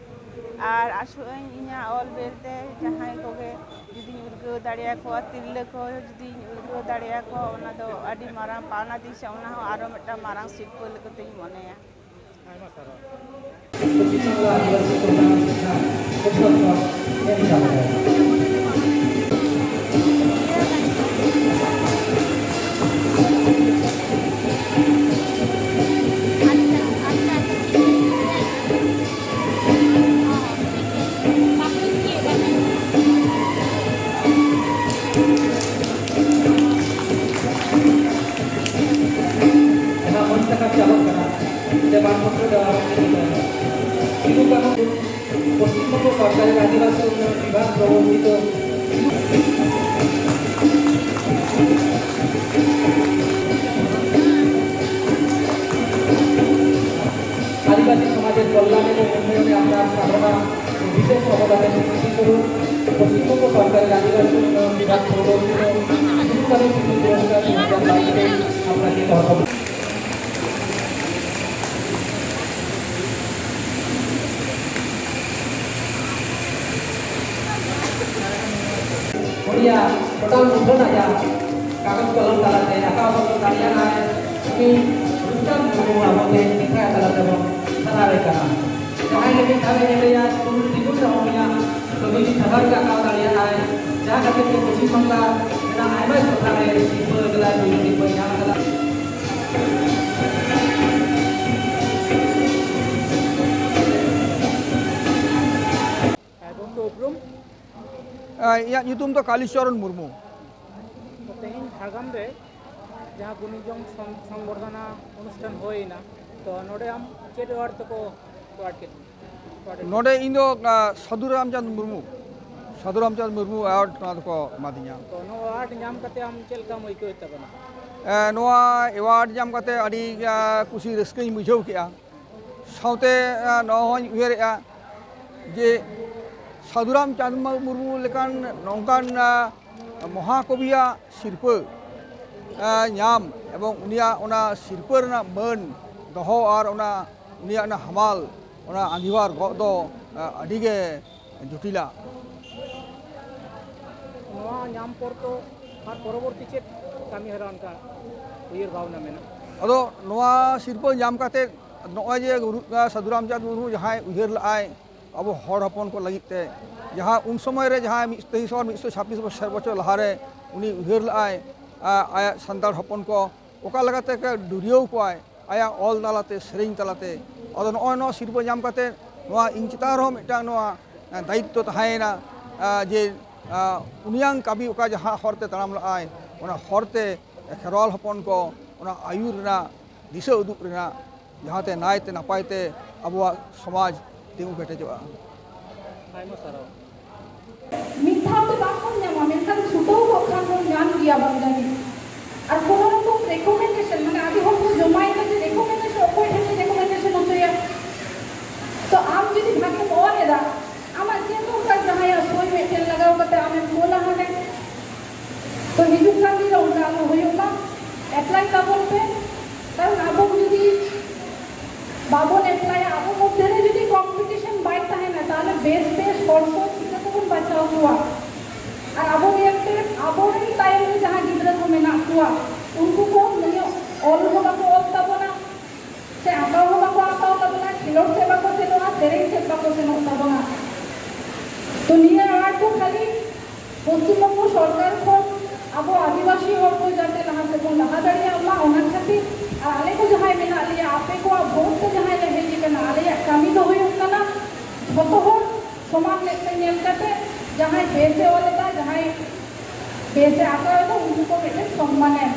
ᱟᱨ ᱟᱥᱚᱜ ᱟᱹᱧ ᱤᱧᱟᱹᱜ ᱚᱞ ᱵᱮᱞ ᱛᱮ ᱡᱟᱦᱟᱸᱭ ᱠᱚᱜᱮ ᱡᱩᱫᱤᱧ ᱩᱫᱽᱜᱟᱹᱣ ᱫᱟᱲᱮᱭᱟᱠᱚᱣᱟ, ᱛᱤᱨᱞᱟᱹ ᱠᱚ ᱡᱩᱫᱤᱧ ᱩᱫᱽᱜᱟᱹᱣ ᱫᱟᱲᱮᱭᱟᱠᱚᱣᱟ, ᱚᱱᱟ ᱫᱚ ᱟᱹᱰᱤ ᱢᱟᱨᱟᱝ ᱯᱟᱣᱱᱟ ᱛᱤᱧ, ᱥᱮ ᱚᱱᱟ ᱦᱚᱸ ᱟᱨᱚ ᱢᱤᱫᱴᱟᱝ ᱢᱟᱨᱟᱝ ᱥᱤᱨᱯᱟᱹ ᱞᱮᱠᱟᱛᱤᱧ ᱢᱚᱱᱮᱭᱟ᱾ ᱟᱭᱢᱟ ᱥᱟᱨᱦᱟᱣ᱾ ᱯᱚᱥᱪᱤᱢ ᱵᱟᱝᱞᱟ ᱟᱹᱫᱤᱵᱟᱹᱥᱤ ᱠᱚᱞᱭᱟᱱ ᱥᱚᱝᱥᱛᱷᱟ ᱯᱚᱨᱤᱥᱚᱫ ᱠᱷᱚᱱ ᱮᱢ ᱪᱟᱞ ᱟᱠᱟᱱᱟ᱾ ᱡᱟᱦᱟᱸ ᱢᱟᱹᱱ ᱥᱟᱠᱟᱢ ᱪᱟᱞᱟᱜ ᱠᱟᱱᱟ, ᱥᱮ ᱢᱟᱱ ᱯᱚᱛᱨᱚ ᱫᱚ ᱥᱤᱫᱩ ᱠᱟᱹᱱᱦᱩ ᱯᱚᱥᱪᱤᱢ ᱵᱚᱝᱜᱚ ᱥᱚᱨᱠᱟᱨᱮᱨ ᱟᱹᱫᱤᱵᱟᱹᱥᱤ ᱩᱱᱱᱚᱭᱚᱱ ᱵᱤᱵᱷᱟᱜᱽ ᱯᱨᱚᱵᱚᱨᱛᱤᱛ আদিবাসী সমাজের কল্যাণ এবং উন্নয়নে আপনার সাধনা ও বিশেষ অবদানের স্বীকৃতি স্বরূপ পশ্চিমবঙ্গ সরকারের আদিবাসী উন্নয়ন বিভাগ প্রবর্তিত গুরুকারী স্মৃতি পুরস্কার দুই হাজার বাইশে আপনাকে কর্তব্য ᱴᱳᱴᱟᱞ ᱢᱩᱴᱷᱟᱹᱱ ᱟᱡᱟᱜ ᱠᱟᱜᱚᱡᱽ ᱠᱚᱞᱚᱢ ᱛᱟᱞᱟᱛᱮ ᱟᱸᱠᱟᱣ ᱥᱚᱫᱚᱨ ᱫᱟᱲᱮᱭᱟᱜᱼᱟᱭ, ᱩᱱᱤ ᱨᱩᱯᱪᱟᱸᱫᱽ ᱢᱩᱨᱢᱩ ᱟᱵᱚ ᱛᱮᱦᱮᱧ ᱴᱤᱠᱷᱟᱭ ᱛᱟᱞᱟᱛᱮ ᱵᱚᱱ ᱥᱟᱨᱦᱟᱣᱮ ᱠᱟᱱᱟ᱾ ᱡᱟᱦᱟᱸᱭ ᱜᱮ ᱢᱤᱫ ᱫᱷᱟᱣ ᱮ ᱧᱮᱞᱮᱭᱟ, ᱥᱠᱩᱞ ᱴᱤᱵᱩᱱ ᱨᱮᱦᱚᱸ ᱩᱱᱤᱭᱟᱜ ᱪᱷᱚᱵᱤ ᱥᱟᱫᱷᱟᱨ ᱜᱮ ᱟᱸᱠᱟᱣ ᱫᱟᱲᱮᱭᱟᱜᱼᱟᱭ, ᱡᱟᱦᱟᱸ ᱠᱷᱟᱹᱛᱤᱨ ᱛᱮ ᱯᱚᱪᱷᱤᱢ ᱵᱟᱝᱞᱟ ᱨᱮᱱᱟᱜ ᱟᱭᱢᱟ ᱴᱚᱴᱷᱟ ᱨᱮ ᱥᱤᱨᱯᱟᱹ ᱜᱮᱞᱟᱭ ᱯᱩᱭᱞᱩ ᱥᱤᱨᱯᱟᱹᱭ ᱧᱟᱢ ᱟᱠᱟᱫᱟ᱾ ᱦᱮᱸ, ᱜᱚᱢᱠᱮ, ᱩᱯᱨᱩᱢ? ᱮᱸ, ᱤᱧᱟᱹᱜ ᱧᱩᱛᱩᱢ ᱫᱚ ᱠᱟᱞᱤᱪᱚᱨᱚᱱ ᱢᱩᱨᱢᱩ᱾ ᱛᱮᱦᱮᱧ ᱡᱷᱟᱲᱜᱨᱟᱢ ᱨᱮ ᱡᱟᱦᱟᱸ ᱜᱩᱱᱤᱡᱚᱝ ᱥᱚᱝ-, ᱥᱚᱝᱵᱚᱨᱫᱷᱚᱱᱟ ᱚᱱᱩᱥᱴᱷᱟᱱ ᱦᱩᱭ ᱮᱱᱟ, ᱛᱚ ᱱᱚᱰᱮ ᱟᱢ ᱪᱮᱫ award ᱛᱮᱠᱚ award ᱠᱮᱫ ᱢᱮᱭᱟ? Award ᱱᱚᱰᱮ ᱤᱧ ᱫᱚ, ᱟ, ᱥᱟᱹᱫᱷᱩ ᱨᱟᱢᱪᱟᱸᱫᱽ ᱢᱩᱨᱢᱩ, ᱥᱟᱹᱫᱷᱩ ᱨᱟᱢᱪᱟᱸᱫᱽ ᱢᱩᱨᱢᱩ award ᱱᱚᱣᱟ ᱫᱚᱠᱚ ᱮᱢᱟᱫᱤᱧᱟ᱾ ᱛᱚ ᱱᱚᱣᱟ award ᱧᱟᱢ ᱠᱟᱛᱮ ᱟᱢ ᱪᱮᱫ ᱞᱮᱠᱟᱢ ᱟᱹᱭᱠᱟᱹᱣᱮᱫ ᱛᱟᱵᱚᱱᱟ? ᱮ, ᱱᱚᱣᱟ award ᱧᱟᱢ ᱠᱟᱛᱮ ᱟᱹᱰᱤ, ᱟ, ᱠᱩᱥᱤ ᱨᱟᱹᱥᱠᱟᱹᱧ ᱵᱩᱡᱷᱟᱹᱣ ᱠᱮᱜᱼᱟ᱾ ᱥᱟᱶᱛᱮ, ᱟ, ᱱᱚᱣᱟ ᱦᱚᱸᱧ ᱩᱭᱦᱟᱹᱨᱮᱜᱼᱟ ᱡᱮ ᱥᱟᱹᱫᱷᱩ ᱨᱟᱢᱪᱟᱸᱫᱽ ᱢᱩᱨᱢᱩ ᱞᱮᱠᱟᱱ ᱱᱚᱝᱠᱟᱱ, ᱟ, ᱢᱚᱦᱟᱠᱚᱵᱤᱭᱟᱜ ᱥᱤᱨᱯᱟᱹ, ᱟ, ᱧᱟᱢ ᱮᱵᱚᱝ ᱩᱱᱤᱭᱟᱜ ᱚᱱᱟ ᱥᱤᱨᱯᱟᱹ ᱨᱮᱱᱟᱜ ᱢᱟᱹᱱ ᱫᱚᱦᱚ ᱟᱨ ᱚᱱᱟ ᱩᱱᱤᱭᱟᱜ ᱚᱱᱟ ᱦᱟᱢᱟᱞ, ᱚᱱᱟ ᱟᱸᱜᱤᱵᱷᱟᱨ ᱜᱚᱜ ᱫᱚ, ᱟ, ᱟᱹᱰᱤ ᱜᱮ ᱡᱚᱴᱤᱞᱟ᱾ ᱱᱚᱣᱟ ᱧᱟᱢ ᱯᱚᱨ ᱛᱚ ᱟᱨ ᱯᱚᱨᱚᱵᱚᱨᱛᱤ ᱪᱮᱫ ᱠᱟᱹᱢᱤ ᱦᱚᱨᱟ ᱚᱱᱠᱟ ᱩᱭᱦᱟᱹᱨ ᱵᱷᱟᱵᱽᱱᱟ ᱢᱮᱱᱟᱜᱼᱟ? ᱟᱫᱚ ᱱᱚᱣᱟ ᱥᱤᱨᱯᱟᱹ ᱧᱟᱢ ᱠᱟᱛᱮ ᱱᱚᱜᱼᱚᱭ ᱡᱮ ᱜᱩᱨᱩ-, ᱥᱟᱹᱫᱷᱩ ᱨᱟᱢᱪᱟᱸᱫᱽ ᱢᱩᱨᱢᱩ ᱡᱟᱦᱟᱸᱭ ᱩᱭᱦᱟᱹᱨ ᱞᱮᱫᱼᱟᱭ ᱟᱵᱚ ᱦᱚᱲ ᱦᱚᱯᱚᱱ ᱠᱚ ᱞᱟᱹᱜᱤᱫ ᱛᱮ, ᱡᱟᱦᱟᱸ ᱩᱱ ᱥᱚᱢᱚᱭ ᱨᱮ ᱡᱟᱦᱟᱸᱭ ᱢᱤᱫ, ᱛᱮᱭᱤᱥ ᱦᱚᱲ ᱢᱤᱫᱥᱚ ᱪᱷᱟᱵᱵᱤᱥ ᱵᱚᱪᱷᱚᱨ ᱵᱚᱪᱷᱚᱨ ᱞᱟᱦᱟᱨᱮ ᱩᱱᱤ ᱩᱭᱦᱟᱹᱨ ᱞᱮᱫᱼᱟᱭ, ᱟ-, ᱟᱭᱟᱜ ᱥᱟᱱᱛᱟᱲ ᱦᱚᱯᱚᱱ ᱠᱚ ᱚᱠᱟ ᱞᱮᱠᱟᱛᱮ ᱠᱚ ᱰᱩᱨᱤᱭᱟᱹᱣ ᱠᱚᱣᱟᱭ ᱟᱭᱟᱜ ᱚᱞ ᱛᱟᱞᱟᱛᱮ, ᱥᱮᱨᱮᱧ ᱛᱟᱞᱟᱛᱮ᱾ ᱟᱫᱚ ᱱᱚᱜᱼᱚᱭ ᱱᱚᱣᱟ ᱥᱤᱨᱯᱟᱹ ᱧᱟᱢ ᱠᱟᱛᱮ ᱱᱚᱣᱟ ᱤᱧ ᱪᱮᱛᱟᱱ ᱨᱮᱦᱚᱸ ᱢᱤᱫᱴᱟᱝ ᱱᱚᱣᱟ, ᱟ, ᱫᱟᱭᱤᱛᱛᱚ ᱛᱟᱦᱮᱸᱭᱮᱱᱟ, ᱟ, ᱡᱮ, ᱟ, ᱩᱱᱤᱭᱟᱝ ᱠᱟᱹᱢᱤ ᱚᱠᱟ ᱡᱟᱦᱟᱸ ᱦᱚᱨ ᱛᱮ ᱛᱟᱲᱟᱢ ᱞᱟᱜᱼᱟᱭ, ᱚᱱᱟ ᱦᱚᱨ ᱛᱮ ᱠᱷᱮᱨᱣᱟᱞ ᱦᱚᱯᱚᱱ ᱠᱚ ᱚᱱᱟ ᱟᱹᱭᱩᱨ ᱨᱮᱱᱟᱜ, ᱫᱤᱥᱟᱹ ᱩᱫᱩᱜ ᱨᱮᱱᱟᱜ, ᱡᱟᱦᱟᱸᱛᱮ ᱱᱟᱭᱛᱮ ᱱᱟᱯᱟᱭ ᱛᱮ ᱟᱵᱚᱣᱟᱜ ᱥᱚᱢᱟᱡᱽ ᱛᱤᱸᱜᱩ ᱠᱮᱴᱮᱡᱚᱜᱼᱟ᱾ ᱟᱭᱢᱟ ᱥᱟᱨᱦᱟᱣ᱾ ᱢᱤᱫ ᱫᱷᱟᱣ ᱛᱮ ᱵᱟᱝ ᱵᱚᱱ ᱧᱟᱢᱟ, ᱢᱮᱱᱠᱷᱟᱱ ᱪᱷᱩᱴᱟᱹᱣ ᱠᱚᱜ ᱠᱷᱟᱱ ᱵᱚᱱ ᱧᱟᱢ ᱜᱮᱭᱟ ᱵᱚᱱ ᱡᱟᱹᱱᱤᱡ᱾ ᱟᱨ ᱠᱳᱱᱳ ᱨᱚᱠᱚᱢ recommendation, ᱢᱟᱱᱮ ᱟᱹᱰᱤ ᱦᱚᱲ ᱠᱚ ᱡᱚᱢᱟᱭᱮᱫᱟ ᱡᱮ recommendation ᱚᱠᱚᱭ ᱴᱷᱮᱱ ᱮ recommendation ᱦᱚᱪᱚᱭᱟ? ᱛᱚ ᱟᱢ ᱡᱩᱫᱤ ᱵᱷᱟᱜᱮᱢ ᱚᱞ ᱮᱫᱟ, ᱟᱢᱟᱜ ᱪᱮᱫ ᱫᱚᱨᱠᱟᱨ ᱡᱟᱦᱟᱸᱭᱟᱜ ᱥᱳᱭ ᱢᱤᱫᱴᱮᱱ ᱞᱟᱜᱟᱣ ᱠᱟᱛᱮ ᱟᱢᱮᱢ ᱠᱳᱞᱟ ᱦᱟᱸᱰᱮ? ᱛᱚ ᱦᱤᱡᱩᱜ ᱠᱟᱱ ᱫᱤᱱ ᱨᱮ ᱚᱱᱠᱟ ᱟᱞᱚ ᱦᱩᱭᱩᱜ ᱢᱟ, apply ᱛᱟᱵᱚᱱ ᱯᱮ᱾ ᱠᱟᱨᱚᱱ ᱟᱵᱚ ᱡᱩᱫᱤ ᱵᱟᱵᱚᱱ applyᱟ, ᱟᱵᱚ ᱢᱚᱫᱽᱫᱷᱮ ᱨᱮ ᱡᱩᱫᱤ competition ᱵᱟᱭ ᱛᱟᱦᱮᱱᱟ, ᱛᱟᱦᱚᱞᱮ ᱵᱮᱥ ᱵᱮᱥ ᱦᱚᱲ ᱠᱚ ᱪᱤᱠᱟᱹ ᱛᱮᱵᱚᱱ ᱵᱟᱪᱷᱟᱣ ᱠᱚᱣᱟ? ᱟᱨ ᱟᱵᱚ ᱨᱮᱱ ᱩᱱᱠᱩ ᱠᱚ ᱱᱤᱭᱟᱹ ᱚᱞ ᱦᱚᱸ ᱵᱟᱠᱚ ᱚᱞ ᱛᱟᱵᱚᱱᱟ, ᱥᱮ ᱟᱸᱠᱟᱣ ᱦᱚᱸ ᱵᱟᱠᱚ ᱟᱸᱠᱟᱣ ᱛᱟᱵᱚᱱᱟ, ᱠᱷᱮᱞᱳᱰ ᱥᱮᱫ ᱵᱟᱠᱚ ᱥᱮᱱᱚᱜᱼᱟ, ᱥᱮᱨᱮᱧ ᱥᱮᱫ ᱵᱟᱠᱚ ᱥᱮᱱᱚᱜ ᱛᱟᱵᱚᱱᱟ᱾ ᱛᱚ ᱱᱤᱭᱟᱹ ᱟᱨ ᱠᱚ ᱠᱷᱟᱹᱞᱤ ᱯᱚᱥᱪᱤᱢ ᱵᱚᱝᱜᱚ ᱥᱚᱨᱠᱟᱨ ᱠᱷᱚᱱ ᱟᱵᱚ ᱟᱹᱫᱤᱵᱟᱹᱥᱤ ᱦᱚᱲ ᱠᱚ ᱡᱟᱛᱮ ᱞᱟᱦᱟ ᱥᱮᱫ ᱵᱚᱱ ᱞᱟᱦᱟ ᱫᱟᱲᱮᱭᱟᱜ ᱢᱟ, ᱚᱱᱟ ᱠᱷᱟᱹᱛᱤᱨ ᱟᱨ ᱟᱞᱮ ᱠᱚ ᱡᱟᱦᱟᱸᱭ ᱢᱮᱱᱟᱜ ᱞᱮᱭᱟ, ᱟᱯᱮ ᱠᱚᱣᱟᱜ ᱵᱷᱳᱴ ᱛᱮ ᱡᱟᱦᱟᱸᱭ ᱞᱮ ᱦᱮᱡ ᱟᱠᱟᱱᱟ, ᱟᱞᱮᱭᱟᱜ ᱠᱟᱹᱢᱤ ᱫᱚ ᱦᱩᱭᱩᱜ ᱠᱟᱱᱟ ᱡᱷᱚᱛᱚ ᱦᱚᱲ ᱥᱚᱢᱟᱱ ᱢᱮᱫ ᱛᱮ ᱧᱮᱞ ᱠᱟᱛᱮ ᱡᱟᱦᱟᱸᱭ ᱵᱮᱥ ᱮ ᱚᱞ ᱮᱫᱟ, ᱡᱟᱦᱟᱸᱭ ᱵᱮᱥ ᱮ ᱟᱸᱠᱟᱣ ᱮᱫᱟ, ᱩᱱᱠᱩ ᱠᱚ ᱢᱤᱫᱴᱮᱱ ᱥᱚᱱᱢᱟᱱ ᱮ ᱮᱢ᱾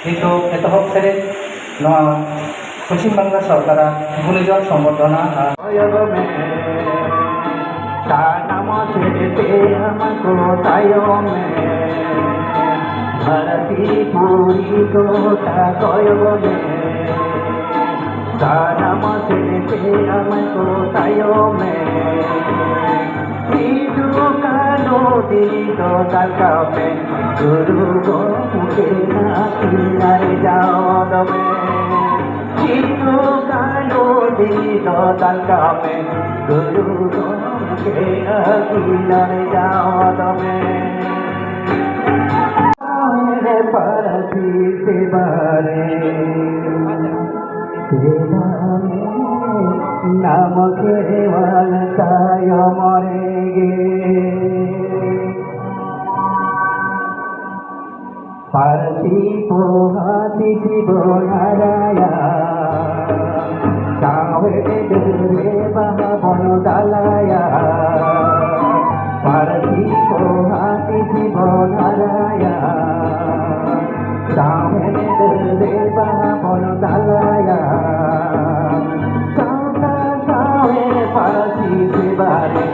ᱱᱤᱛᱚᱜ ᱮᱛᱚᱦᱚᱵ ᱥᱮᱨᱮᱧ ᱱᱚᱣᱟ ᱯᱚᱪᱷᱤᱢ ᱵᱟᱝᱞᱟ ᱥᱚᱨᱠᱟᱨᱟᱜ ᱜᱩᱱᱤᱡᱚᱱ ᱥᱚᱢᱵᱚᱨᱫᱷᱚᱱᱟ ᱟᱨ ᱥᱟᱱᱟᱢ ᱥᱮᱫ ᱛᱮ ᱟᱢ ᱠᱚ ᱛᱟᱭᱚᱢ ᱢᱮ᱾ ᱫᱷᱟᱹᱨᱛᱤ ᱯᱩᱨᱤ ᱜᱚᱴᱟ ᱠᱚᱭᱚᱜ ᱢᱮ᱾ ᱥᱟᱱᱟᱢ ᱥᱮᱫ ᱛᱮ ᱟᱢ ᱠᱚ ᱛᱟᱭᱚᱢ ᱢᱮ᱾ ᱥᱤᱫᱩ ᱠᱟᱹᱱᱦᱩ ᱫᱤᱱ ᱫᱚ ᱛᱟᱞᱠᱟ ᱢᱮ᱾ ᱜᱩᱨᱩ ᱜᱚᱢᱠᱮ ᱟᱹᱠᱤᱱ ᱟᱨᱡᱟᱣ ᱫᱚᱢᱮ᱾ ᱥᱤᱫᱩ ᱠᱟᱹᱱᱦᱩ ᱫᱤᱱ ᱫᱚ ᱛᱟᱞᱠᱟ ᱢᱮ᱾ ᱜᱩᱨᱩ ᱜᱚᱢᱠᱮ ᱟᱹᱠᱤᱱ ᱟᱨᱡᱟᱣ ᱫᱚᱢᱮ᱾ ᱯᱟᱹᱨᱥᱤ ᱥᱮᱵᱟ ᱨᱮ ᱪᱮᱫᱟᱜ ᱱᱟᱢ ᱠᱮᱣᱟᱞ ᱛᱟᱭᱚᱢ ᱨᱮᱜᱮ᱾ ᱯᱟᱹᱨᱥᱤ ᱯᱚᱦᱟ ᱛᱤᱥ ᱵᱚᱱ ᱦᱟᱨᱟᱭᱟ, ᱥᱟᱶᱦᱮᱫ ᱰᱟᱹᱨ ᱨᱮ ᱵᱟᱦᱟ ᱵᱚᱱ ᱫᱟᱞᱟᱭᱟ᱾ ᱯᱟᱹᱨᱥᱤ ᱯᱚᱦᱟ ᱛᱤᱥ ᱵᱚᱱ ᱦᱟᱨᱟᱭᱟ, ᱥᱟᱶᱦᱮᱫ ᱰᱟᱹᱨ ᱨᱮ ᱵᱟᱦᱟ ᱵᱚᱱ ᱫᱟᱞᱟᱭᱟ᱾ ᱥᱟᱶᱛᱟ ᱥᱟᱶᱦᱮᱫ ᱯᱟᱹᱨᱥᱤ ᱥᱮᱵᱟ ᱨᱮ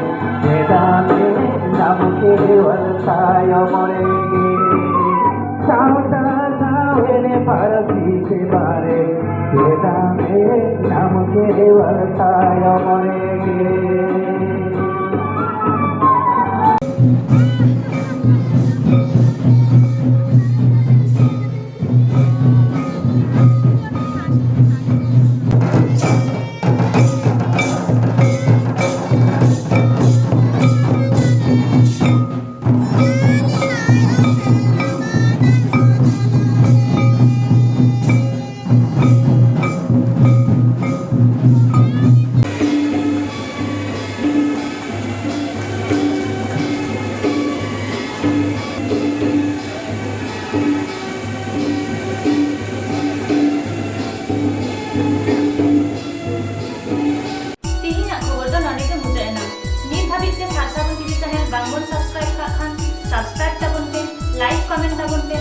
ᱪᱮᱫᱟᱜ ᱢᱮᱱᱟᱢ ᱠᱮᱣᱟᱞ ᱛᱟᱭᱚᱢ ᱨᱮᱜᱮ? ᱥᱟᱶᱛᱟ ᱥᱟᱶᱦᱮᱫ ᱯᱟᱹᱨᱥᱤ ᱥᱮᱵᱟ ᱨᱮ ᱪᱮᱫᱟᱜ ᱢᱮᱱᱟᱢ ᱠᱮᱣᱟᱞ ᱛᱟᱭᱚᱢ ᱨᱮᱜᱮ? subscribe ᱛᱟᱵᱚᱱ ᱯᱮ, like comment ᱛᱟᱵᱚᱱ ᱯᱮ,